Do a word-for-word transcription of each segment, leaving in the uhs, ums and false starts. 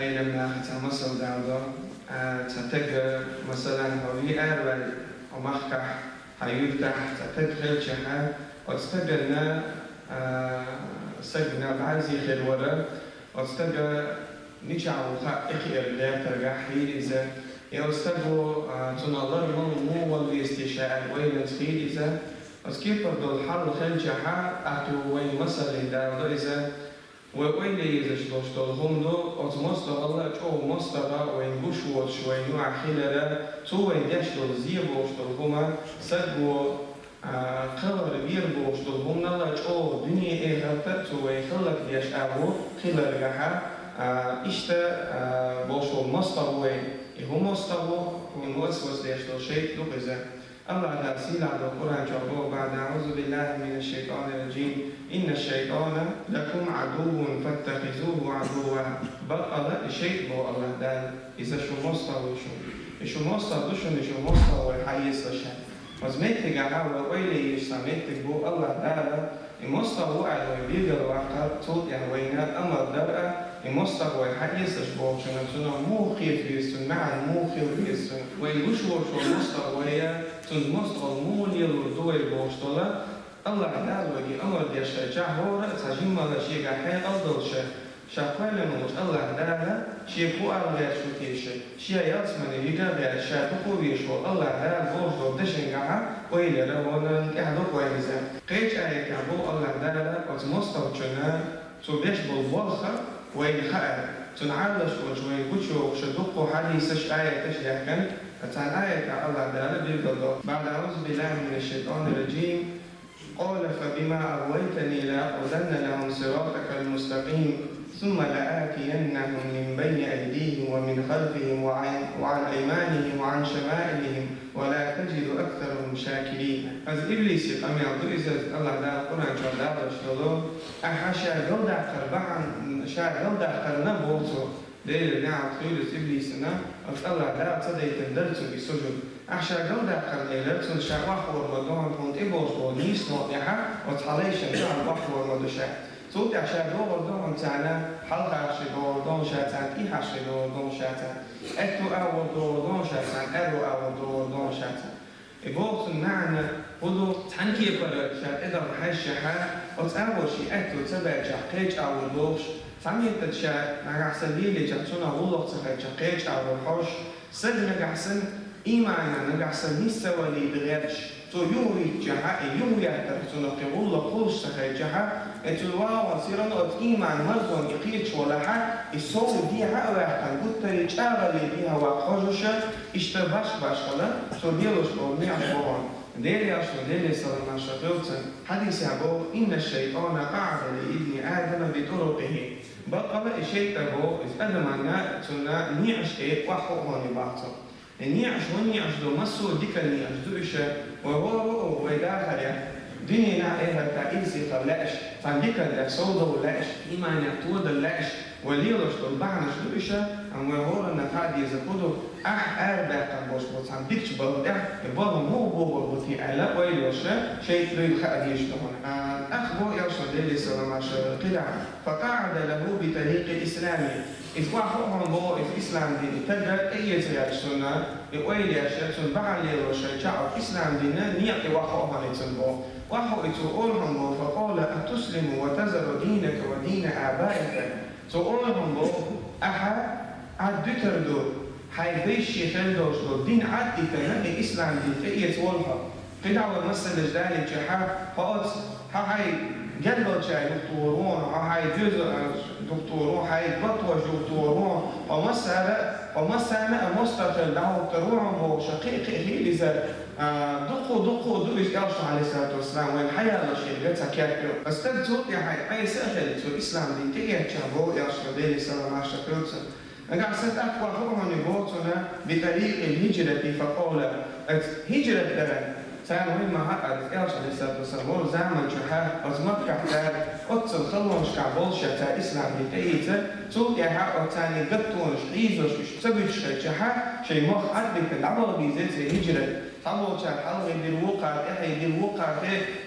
Ӏилман наха цхьа масал далдо, а, цхьа таг, масалан, хьо вий араваьлла, хьо махкахь, хьан юьртахь цхьа таг хилчахьа, оцу стагана, а, стагана бӀаьрзе хир вара, оцу стага мичахь ву хаьа тӀекхиар гӀертаргахь хьийра иза. И оцу стаго, а, цунах лар мала муха вала веза те ша аьлла ойланца хьийра иза. Оцу кепара долу хьал хилчахьа, ахьа вайн масаллин далдо иза. Вай ойла езаш долуш долу хӀума ду, оцу мостагӀалла чӀогӀа мостагӀа вайн гуш воцуш вайн юкъахь хилара, цо вайн деш долу зен болуш долу хӀума, стаг ву, а, кхалхар вер болуш долу хӀуманал чӀогӀа дуьне-эхарта цо вайн хӀаллакдеш агӀо хиларгахьа, а, иштта, а, болуш волу мостагӀа ву вайн. И хӀун мостагӀа ву, хӀун васвас деш долу шайтӀа ду-кх иза. АллахӀ Дала сийлахь долу Къуръан чохь боху: «بعد أعوذ بالله من الشيطان الرجيم. إن الشيطان لكم عدو فاتخذوه عدوا». Баккъала и шайтӀа боху АллахӀ Дала, иза шун мостагӀа ву шуна. И шун мостагӀа ду шуна, и шун мостагӀа вай хьаэцалаш. Оцу меттигахь вай ойла езаш цхьа меттиг бу, АллахӀ Дала и мостагӀа ву аьлла вай билгалваккхар, цул тӀаьхьа вайна амар дар а, и мостагӀа вай хьаэцалаш бохучунна, цунах муха кхета веза, цуьнан маьӀна муха хила веза, цуьнан. Вай гуш воцуш волу мостагӀа вай, цуьнца мостагӀалла муха лелор ду вай бохуш долу, АллахӀ Дала вайга амар деш хилчахь, хӀора а цхьа жимма шегахь хьекъал долуш, ша кхоьллина волчу АллахӀ Дала, Шен кху ала гӀерташ ву теша, Шен ялсамане вига а гӀерташ, Ша дукха везаш волу АллахӀ Дала бохуш долу дашингахьа ойла яра хӀоранна тӀехь ду-кх вайн иза. Кхечу аятехь боху АллахӀ Дала оцу мостагӀчунна, цо беш болу болх а вайна хаьара, цунна Ӏалаш волчу вайна гучуйохуш дуккха хьадисаш, аяташ даьхкина, цхьана аятехь АллахӀ Дала билгалдо: «بعد أعوذ بالله من الشيطان الرجيم. قال فبما أغويتني لأقعدن لهم صراطك المستقيم ثم لآتينهم من بين أيديهم ومن خلفهم وعن، وعن أيمانهم وعن شمائلهم ولا تجد أكثرهم شاكرين». Иза иблисан къамел ду иза, АллахӀ Дала Къуръан чохь далош долу: «Ахьа ша галдаккхар бахьана, ша галдаккхарна, боху цо, Делера неӀалт хуьлда иблисана, оцу АллахӀ Дала ца дайтина дара цуьнга и сужуд. Ахьа ша галдаккхарна, элира цунна, ша охьахуур ма ду хьуна, хьуна тӀе болуш болу нийсонал тӀаьхьа оцу хьан лайшна дуьхьал охьахуур ма ду ша. Цул тӀаьхьа ша догӀур ду хьуна царна, хьалхарчий догӀур ду хьуна ша царна, тӀехьарчий догӀур ду хьуна ша царна, аьтту агӀор догӀур ду хьуна ша царна, аьрру агӀор догӀур ду хьуна ша царна». И боху цуьнан маьӀна хӀун ду? Цхьана кепара ша тӀедалла хьаьжчахьа, оцу агӀор шен аьтту ца баьлчахь, кхечу агӀор догӀуш, цхьа меттаца ша нагахь санна лелийчахь, цунах гӀуллакх ца хилчахь, кхечу агӀор хьожуш, стаг нагахь санна, иймана нагахь санна нийса ца валийта гӀерташ, цо юхавитчахьа, и юхаветтарх цунах кхин гӀуллакх хуьлуш ца хилчахьа, и цуьнан вагӀан сирана оцу ийман марзонна и кхеташ волахьа, и сов дехьа а ваьккхина, гуттарий чӀагӀаллий дехьа ваккха хьожуша, иштта башха-башхана цо лелош болу неӀаш бу хьуна. Делан Элчано, Делера салам-маршалла хуьлда цунна, хьадисехь боху: «إن الشيطان قعد لابن آدم بطرقه». Баккъала и шайтӀа боху, иза адаманна, цунна неӀаш тӀе охьахуу хьуна боху цо. И неӀаш хӀун неӀаш ду, массо а дикан неӀаш ду иша, вай хӀора а вай дахарехь, дуьненахь, эхартахь ирсе хила лаьаш, цхьана дикан тӀехь совдовла лаьаш, ийманех тодала лаьаш, вай лелош долу бахьанаш ду иша, амма вай хӀоранна хаа деза хӀун ду, ахь арабаьккхина болуш бу цхьана дикачу балха тӀехь, и балха муха богӀур бу те аьлла, ойла йолуша, шайтӀа дуйла хаа дезаш ду хьуна. А, тӀаккха боху Элчано, Делера салам-маршалла хуьлда цунна, кхидӀа: «فقعد له بطريق الإسلام». Иза охьахуу хьуна боху, иза ислам дин, и таг тӀеэца гӀерташ цунна, и ойла еш, цунна бахьана лелош шайн чохь оцу ислам динна некъа тӀе охьахуу хьуна и цунна боху. Охьахуу и цо олу хьуна боху: «فقال أتسلم وتذر دينك ودين آبائك». Цо олу хьуна боху: «Ахьа Ӏад дуьтур ду, хьайн вайши хила долуш долу дин Ӏад дитина, и ислам дин тӀеэца волу хьо». КхидӀа вай масалаш далийча, хьан хьо оцу, хьан хьайн гергарлачаьрга юхатухур ву хьуна, хьо хьайн доьзалшка юхатухур ву хьуна, хьайн гӀаттамашка юхатухур ву хьуна, хьо массара, хьо массарна а мостагӀа хила дӀахӀуттур ву хьуна бохуша, кхин а, кхин а хила иза, а, дуккха а, дуккха а ду иза, Элчано, Ӏалайхиссалату вассалам, вайна хьаяллалц ерг цхьа кепара. Аса стаг цул тӀаьхьа Ӏеса а хилла, цо ислам дин тӀеэцча боху Элчано, Делера салам-маршалла хуьлда цунна. Нагахь санна тӀаккха охьахуу хьуна боху цунна: «بطريق الهجرة فقال». Аса хиджрат дара. Царна вай ма хаьара, Элчано, Ӏалайхиссалату вассалам, волу заман чохь оцу Маккахь цара оццул халонашкахь болуша цара ислам дин тӀеийцар, цул тӀаьхьа оцу царна гаттонаш хьийзош уьш ца буьтуш хилчахьа, шайн мохк Ӏадбитина дӀабала безара церан хиджрат. Цхьаболчара хьалхе дира, вукхара тӀаьхье дира, вукхара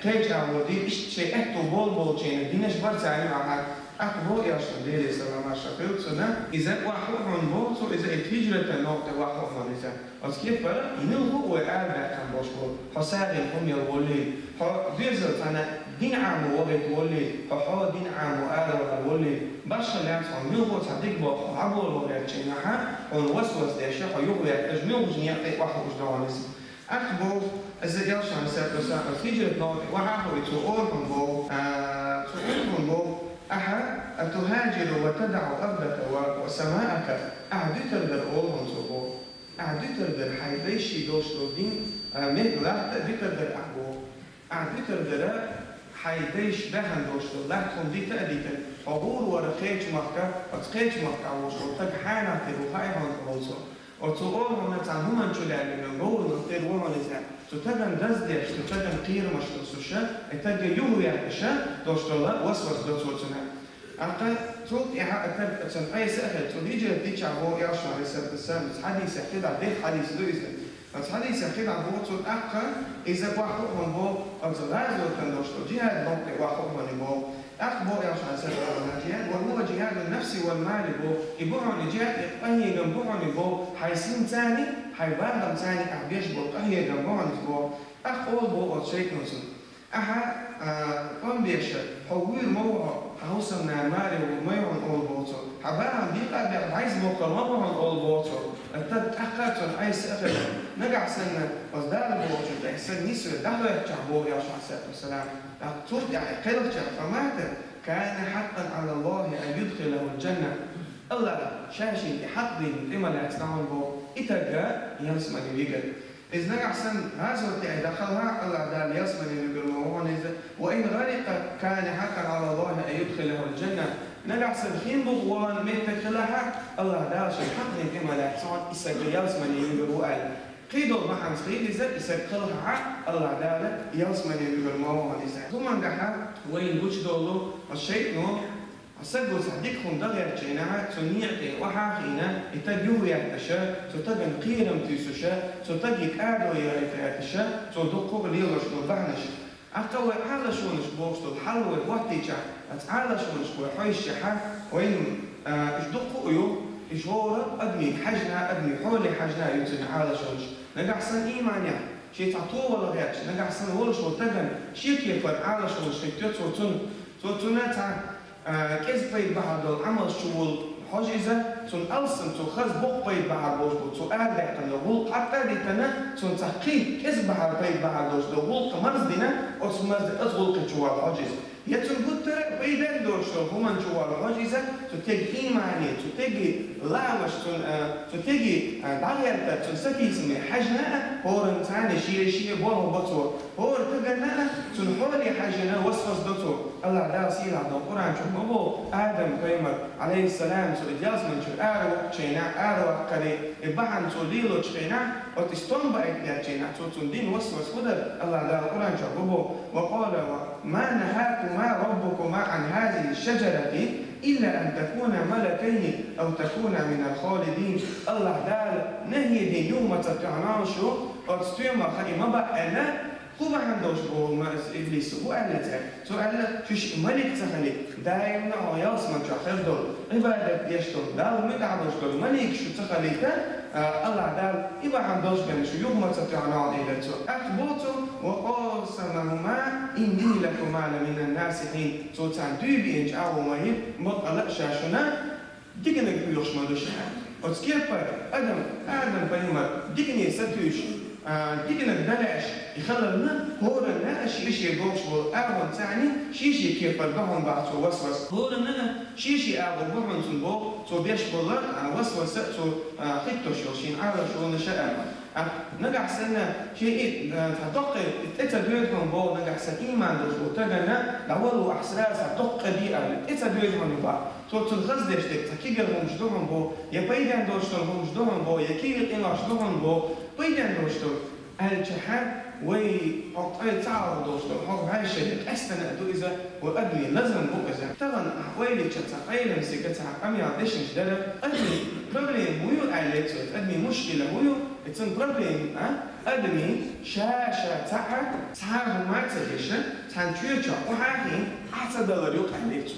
кхечу агӀор дира, иштта шайн аьтту болу болчеран динаш бара царна юкъахь. ТӀаккха боху Элчано, Делера салам-маршо хуьлда цунна, иза охьахуу хьуна боху цо, иза и хиджратан новкъа тӀе охьахуу хьуна иза. Оцу кепара, муьлха а вай арабаьккхина болуш бу, хьо сагӀина хӀума яла воллий, хьо доьзал цхьана дин Ӏамо вахийта воллий, хьо, хьо дин Ӏамо аравала воллий, башха лаьцна хьуна муьлха а цхьа дика боху хьо дӀаболо гӀертачу хенахь, хьуна васвас деш, хьо юхаветташ, муьлхачу некъа тӀе охьахууш ду хьуна иза. ТӀаккха боху, иза Элчано, Ӏалайхиссалату вассалам, оцу хиджрат новкъа тӀе охьахууш цо олу хьуна боху, а, цо олу хьуна боху, ахьа, атухаджиру ва тадаӀу ардакака ва, ва самаакака, ахьа дуьтур дара олу хьуна цо боху. Ахьа дуьтур дара хьайн дайшший долуш долу дин, а, мега латта а дуьтур дара ахьа боху. Ахьа дуьтур дара хьайн дайша баьхна долуш долу латта хӀума дита а дитина, хьо гӀур вара кхечу махка, оцу кхечу махкахь волуш волу стаг хьанах тера ву хаьий хьуна олу цо. Оцу олу хьуна цхьана хӀуманна чу лаьллина говрах тера ву хьуна иза. Цу стагана даздеш, цу стагана кхерамаш лосуша, и стаг юхаветташа долуш долу васвас до цо цунна. ТӀаккха цул тӀаьхьа и стаг оцунна Ӏеса а хилла, цу хиджрат дичахь боху Элчано, Ӏалайхиссалату вассалам, иза хьадисехь хилла, дерриг хьадис ду иза. Оцу хьадисехь хилла боху цо, тӀаккха иза охьахуу хьуна боху, оцу гӀазотан долуш долу джихӀад новкъа тӀе охьахуу хьуна боху. ТӀаккха боху Элчано, саллаллаху Ӏалайхи ва саллам, ва хӀува джихӀаду нафси вал мали боху, и бу хьуна джихӀад, и къахьегам бу хьуна боху, хьайн синца а, хьайн бахамца а ахь беш болу къахьегам бу хьуна иза боху. ТӀаккха олу боху оцу шайтӀано цунна: ахьа, а, къам беша, хьо вуьйр ма ву хьо, хьан хӀусамнана маре ву ма ю хьуна олу боху цо, хьан бахам декъа а баьккха дӀасабоккхур ма бу хьуна олу боху цо. И стаг тӀаккха цунна Ӏеса а хилла, нагахь санна оцу Дала бохучунна тӀехь санна нисве дӀахӀоьттичахь боху Элчано, Ӏалайхиссалату вассалам, тӀаккха цул тӀаьхьа кхелхича, фамата, кана хьакъкъан Ӏала Аллахи ан юдхилахул джанна. АллахӀа ша шена тӀе хьакъ дина тӀе ма лаьцна хьуна боху, и стаг ялсамане вигар. Иза нагахь санна гӀазот тӀе дӀакхалхахь, АллахӀ Дала ялсамане вуьгур ма ву хьуна иза, ва ин гӀарикъа, кана хьакъкъан Ӏала Аллахи ан юдхилахул джанна. Нагахь санна хин бухахь вахана меттиг хилахь а, АллахӀ Дала шен хьакъ дина тӀе ма лаьцна хьуна, и стаг ялсамане вуьгур ву аьлла. Кхидолу бахьанца хилла иза, и стаг кхалхахь а, АллахӀ Дала ялсамане вуьгур ма ву хьуна иза. ХӀуманна тӀехь вайна гучудолу оцу шайтӀано, Сан гуш цхьа дика хӀума дан гӀертачу хенахь, цу некъа тӀе охьа а хиъна, и стаг юхаветташа, цу стагана кхерам туьйсуша, цу стаге кӀадо яйта гӀерташа, цо дуккха а лелош долу бахьанаш. ТӀаккха вай Ӏалашонаш бохуш долу хьал вай хӀоттийчахь, оцу Ӏалашонашка вай хьовсчахьа, вайна, а, уьш дуккха а ю, уьш хӀора адамийн хьаьжна, адамийн хьоле хьаьжна ю цуьнан Ӏалашонаш. Нагахь санна ийманехь, шен цхьа товала гӀерташ, нагахь санна волуш волу стагана шен кепара Ӏалашонаш хӀиттайо цо цунна, цо цунна цхьа А, кӀезиг пайда бахьар долу Ӏамалш чу волу хьожа иза, цунна алсам, цо хаза боккха пайда бахьар болуш бу, цо арадаьккхина долу гӀуллакх хьатта а дитина, цунна цхьа кхин кӀезиг бахьар, пайда бахьар долуш долу гӀуллакх марздина, оцу марзде оцу гӀуллакхе чу вала хьожа иза. Я цунна гуттара а пайденна долуш долу хӀуманна чу вала хьожа иза, цу стеган иймане, цу стеган лаамаш, цунна, а, цу стеган, а, дӀагӀертар, цунна сатийсаме хьаьжна а, хӀоранна царна шен, шен болх бо цо. ХӀора стагана а, цунна хьоле хьаьжна васвас до цо. АллахӀ Дала сийлахь долу Къуръан чохь ма боху, Адам пайхамар, Ӏалайхиссалам, цо и ялсамани чуьра араваккхучу хенахь, араваккхаре, и бахьана цо лелочу хенахь, оцу стом баийта гӀертачу хенахь, цо цунна дина васвас хӀун дара? АллахӀ Дала Къуръан чохь ма боху: «Ва къала ма нахакума раббукума Ӏан хазихи шаджарати илла ан такуна малакайни ав такуна минал халидин». АллахӀ Дала нахье дина юха ма ца тоьхна шу, оцу стоьмах хаий ма баъ аьлла, ХӀун бахьана долуш бу ма-, иблис, хӀун аьлла цара? Цо аьлла, шу шиъ малик ца хилийта, даимна хьо ялсамани чохь хир долу, Ӏибадат деш долу, Далла муьтӀахь долуш долу малик шу ца хилийта, а, АллахӀ Дала и бахьана долуш бен шу юха ма ца тоьхна аьлла цо. ТӀаккха боху цо: «Ва къасамахума инни лакума ламинан насихин». Цо царна дуй биъна чӀагӀо ма йира, бакъ а ла ша шуна, диканиг хьоьхуш ма ду ша. Оцу кепара адам, Адам пайхамар, дикане сатуьйсуш, а, диканиг дан лаьаш, и хиларна, хӀоранна а шен-шен бохуш болу агӀонца цхьаьна шен-шен кепара бахьана баха цо васвас. ХӀоранна а шен-шен агӀо бахьана цунна боху, цо беш болу, а, васваса а цо, а, хӀиттош йолу шен Ӏалашонаша а. А, нагахь санна, шен и, а, цхьа доккхе, тӀе ца доьду хьуна боху, нагахь санна, ийман долуш волу стагана, дӀавалла ахь сразу цхьа доккхе де аьлла, тӀе ца доьду хьуна боху. Цо цунна хаза деш дерг цхьа кегийрхой хӀумаш ду хьуна боху, я пайденна долуш долу хӀумаш ду хьуна боху, я кегий къинош ду хьуна боху, пайденна долуш долу. Аьлчахьа, вай хьо къай ца гӀо долуш долу, хьо ваьшшехь къаьстина а ду иза, вай адамийн лазам бу иза. Тахана ахь ойла йича цхьа къайленан сига цхьа къамел дешнаш дара, адамийн проблема хӀун ю аьлла цо, адамийн мушкила хӀун ю, и цуьнан проблема, а? Адамийн ша-ша цхьаъ, цхьа а хӀума ца деш, цхьана чоь чохь охьа а хиъна, Ӏа ца далар ю аьлла цо.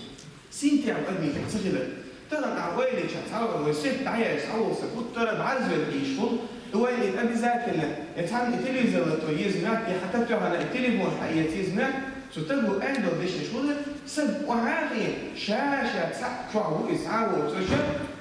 Синтем адамий тӀехь ца хилар. Тахан ахь ойла йича, цхьа вай сетта дӀаяьлча, цхьа вовса гуттара а бӀарзвелла ийш хул, и вайна и обязательно, я цхьанна и телевизор латто еза моьтту, я хьан тӀехьа и телефон хьаэца еза моьтту, цу таго аьлла долу дешнаш хулар, саг охьа а хиъна, ша-ша цхьаъ чохь ву иза, цхьа а воцуш,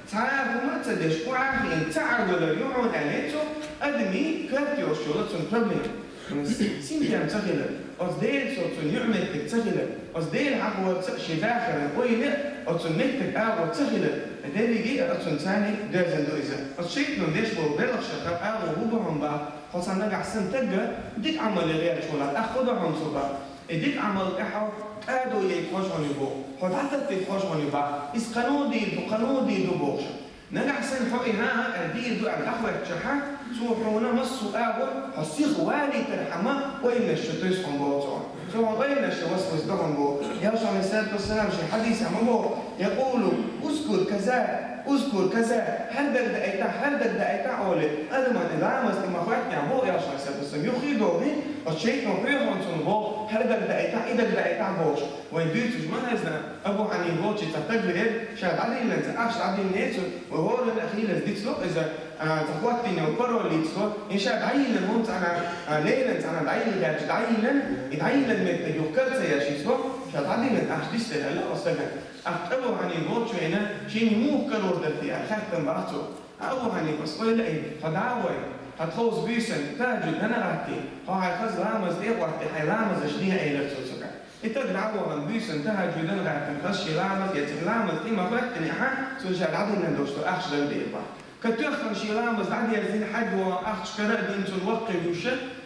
цхьа а хӀума а ца деш, охьа а хиъна, цхьа а велар ю хьуна аьлла цо, адамийн коьрта йолуш йолу цунна проблема. Синтем ца хилар, оцу Делан цо цунна юкъаметтиг ца хилар, оцу Дела хьахорца а шен дахаран ойла а, оцу меттиг агӀо ца хилар, дерриге а оцунна царний доьзна ду иза. Оцу шайтӀано деш болу белхашха агӀо хӀун бу хьуна бах, хьо цхьа нагахь санна тагга дика Ӏамале гӀерташ волахь, тӀаккха хӀун до хьуна цо бах? И дика Ӏамал тӀехь хьо кӀадо яйта хьожа хьуна бу, хьо дӀататтийта хьожа хьуна бах, иза кхано дийр ду, кхано дийр ду бохуш. Нагахь санна хьо и хӀан-хӀа аьлла дийр ду аьлла дӀахӀоьттичахьа, цо хьуна массо а агӀор хьо сиха валийтархьама ойланаш чу туьйсу хьуна боху цо. Цо хьуна ойланаш чу васвас до хьуна боху. Элчано, Ӏалайхиссалату вассалам, шен хьадисехь ма боху: «Якъулу: узкур каза, узкур каза, хӀара даг даийтахь, хӀара даг даийтахь», олий, адаман и ламаз тӀе ма-хӀоьттинехь боху Элчано, Ӏалайхиссалату вассалам, юххе а дохий, оцу шайтӀано хьоьху хьуна цунна боху, хӀара даг даийтахь, и даг даийтахь бохуш. Вайн дуьйцуш ма хезна, Абу Хьанифа волчу цхьа таг веара, ша дӀадиллина цхьа ахча дӀадиллинера цунна, вай хӀоранна а хийлаза дицло иза, а, цхьа хӀоттийна йолу пароль йицло, и ша дӀайиллина хӀума цхьана, а, леррина цхьана дӀайилла гӀерташ дӀайиллина, и дӀайиллина меттиг юха кара ца еш йицло, ша дӀадиллина ахча дицделла аьлла оцу стагана. ТӀаккха Абу Хьанифа волчу вайна, шена муха карор дара те аьлла, хаьттина бах цо. Абу Хьанифас ойла а йина, хьо дӀа а вой, хьан тховса буьйсанна тахӀажжуд дана а гӀаттий, хьо хьайн хаза ламаз тӀе а хӀоттий, хьайн ламазаш де, элира цо цуьнга. И таг дӀа а вахана, буьйсанна тахӀажжуд дана а гӀаьттина, хаза шен ламаз эцна, ламаз тӀе ма-хӀоьттинехьа, цунна ша дӀадиллина долуш долу ахча дала деза бах. Катоьххана шен ламаз дӀадерзийна, хьаьдда вахана, ахча кара а дина, цунна ваккхий вуьйш,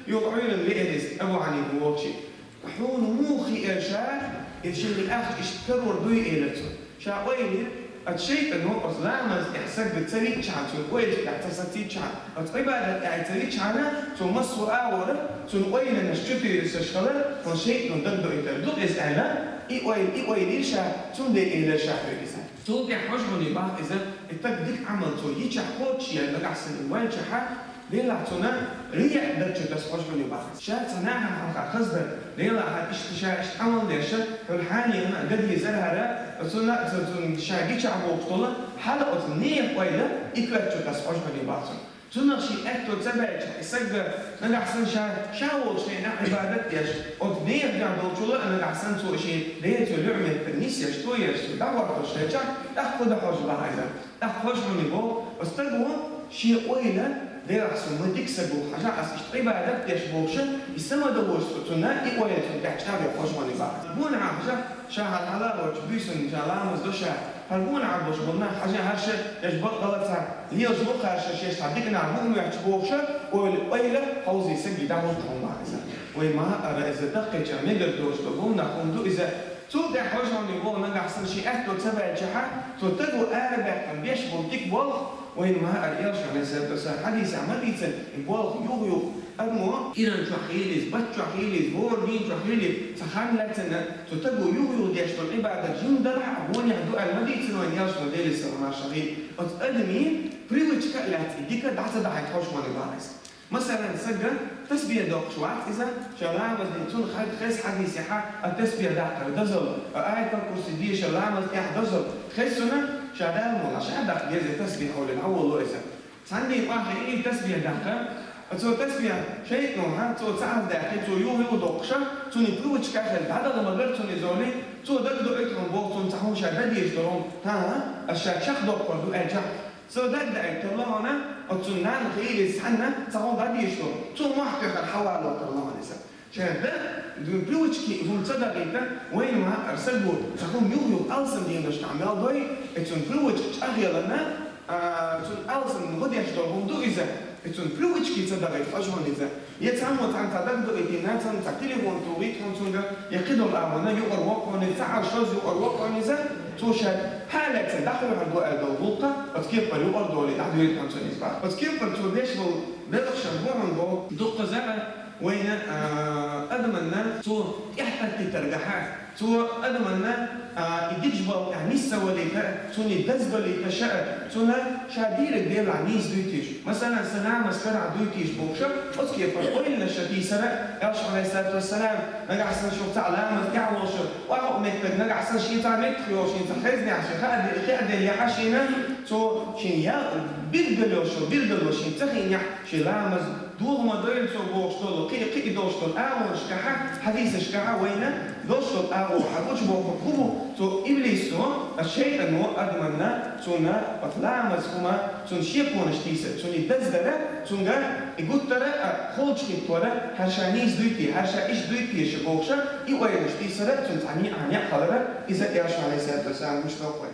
юха Ӏуьйранна веара иза Абу Хьанифа волчу. Хьуна муха хиира ша, и шен ахча иштта карор дуй, элира цо. Ша ойла йира, оцу шайтӀано оцу ламаз тӀехь сагга ца витчахьана, цуьнан ойла тӀехь ца сацийчахьана, оцу Ӏибадат тӀехь ца витчахьана, цо массо а агӀора, цунна ойланаш чу туьйсуш хилар, хьуна шайтӀано дагадоуьйтур ду иза аьлла, и ойла, и ойла йира ша, цундела элира ша хьоьга иза. Цул тӀаьхьа хьожа хьуна бах иза, и таг дика Ӏамал цо йичахь кхочуш яьлла нагахь санна ваьлчахьа, Делахь цунна риаъ даг чу таса хьожа хьуна бах. Ша цхьа нахана хьалха хаза дар, Делахь хьан иштта ша иштта Ӏамал деш, хьуьлхьанехана а ган дезара хӀара, цунна, цу-, цунна ша гичахь бохуш долу, хьала оцу нехан ойла и коьрта чу таса хьожа хьуна бах цунна. Цунах шен аьтто ца баьлча, и сагга нагахь санна ша, ша волчу хенахь Ӏибадат деш, оцу нехан дуьхьа долчул а нагахь санна цо шен Делаца йолу юкъаметтиг нисъеш, тоеш, цо дӀахӀоттош хилчахь, тӀаккха хӀун дан хьожа бах иза. ТӀаккха хьожа хьуна боху, оцу стаго шен ойла, Делахь со ма дика саг ву, хьажахь ас иштта Ӏибадат деш бохуша, и са ма далош цо цунна, и ойла цунна тӀехь чӀагӀйо хьожа хьуна бах. Гонахьа хьажахь, ша хьалха хьалаволчу буьйсанна ша ламаз до ша, хӀара гонахьа болуш болу нах хьажахь, хӀара ша, еш бакъ гӀала цхьа, лелаш ма кхара ша, шаьш цхьа дика нах бу моьттуш бохуша, ойла, ойла хьовзий саггий дӀахьожа хьуна бах иза. Вай ма-, ара иза даккхийчара мегар долуш долу гонах хӀума ду иза. Цул тӀаьхьа хьожа хьуна боху нагахь санна шен аьтто ца баьлчахьа, цо таго арабаьккхина беш болу дика болх, вайна ма-, ара Элчано, Ӏалайхиссалату вассалам, хьадисехь ма дийцина, и болх юха-юха, адамо иран чохь хилийза, бат чохь хилийза, хӀора дийна чохь хилийза, цхьа хан лаьцна, цо таго юха-юха деш долу Ӏибадат жима далахь а гонехь ду аьлла ма дийцина вайна Элчано, Делера салам-маршалла хуьлда. Оцу адамийн привычка а лаьцна, и дика дӀа ца дахьийта хьожа хьуна бах иза. Масалан, сага тасбихь доккхуш вац иза, ша ламаз дина, цунна хьа-, хеза хьадисехьа, а тасбихь даккхар дозалла, а аятал курси дешар ламаз тӀехь дозалла. Хеза цунна, ша Дала мукъ лахь, ша даккха деза тасбихь олий, дӀаволало иза. Цхьанна дийна охьахиъний тасбихь даккха, а цо тасбихь шайтӀано хьан, цо ца Ӏаздаьккхий, цо юха-юха доккхуша, цунна и привычка а хилла, дӀадала ма-гарра цунна иза олий, цо дагадоуьйту хьуна боху цунна цхьа хӀума ша дан дезаш долу хӀума, хӀан-хӀа, ас ша чекхдоккхур ду аьлчахь, Цо дагадоуьйтур ду хьуна, оцу цунна нанна хилийза цхьанна цхьа хӀума дӀадийшало, цо мохь тоьхна хьавалойтур ду хьуна иза. Шен дан, привычки хӀума ца дахийта, вайна ма-, ара саго цхьа хӀума юха-юха алсам дийнаш тӀехь мел дой, и цунна привычка чӀагӀъялана, а, цунна алсам хӀун деш долу хӀума ду иза, и цунна привычки ца дахийта хьожа хьуна иза. Я цхьаммо цхьаьна цхьа дагадоуьйтийна, цхьаьна цхьа телефон тухийта хьуна цуьнга, я кхидолу агӀонна юкъара воккхуьниза, цхьа Ӏаш шозза юкъара воккхуьниза, цо ша хьалаьцна дӀахьоьхур ду аьлла долу гӀуллакх, оцу кепара юкъара долий дӀадоуьйту хьуна цунна иза бах. Оцу кепара цо деш болу белхашан бохьун боху, дуккхаза а вайна, а, адаманна цо тӀехьататтийтаргахьа, цо адаманна А, и дикача балха тӀехьа нийсса валийта, цунна и даза далийта ша, цунна ша дийриг Делахь нийса дуй теша. Масала, са ламаз шарӀа дуй теша бохуш, оцу кепара ойланаш ша тийсара, Элчано, Ӏалайхиссалату вассалам, нагахь санна шух цхьаъ ламаз тӀехь волуш, охьа а меттиг, нагахь санна шен цхьа меттиг йолуш, шен цхьа хезна яхь, шен хаа де-, хаа делла яхь шена, цо шен ял билггал йолуш, билггал йолуш, шен ца хиъна яхь, шен ламаз догӀа ма дойла цо бохуш долу, кхин а, кхин а долуш долу агӀонашкахьа, хьадисашкахьа вайна долуш долу агӀо хьан гучу бохург хӀун бу, цо иблисо, а шайтӀано адаманна, цунна оцу ламаз хӀума, цунна шеконаш тийсар, цунна и даздара, цуьнга и гуттара а холчу хӀиттора, хӀара ша нийса дуй те, хӀара ша иштта дуй теша бохуша, и ойланаш тийсара, цунна цхьа неӀ, неӀ халара, иза Элчано, Ӏалайхиссалату вассалам, гуш доккхура.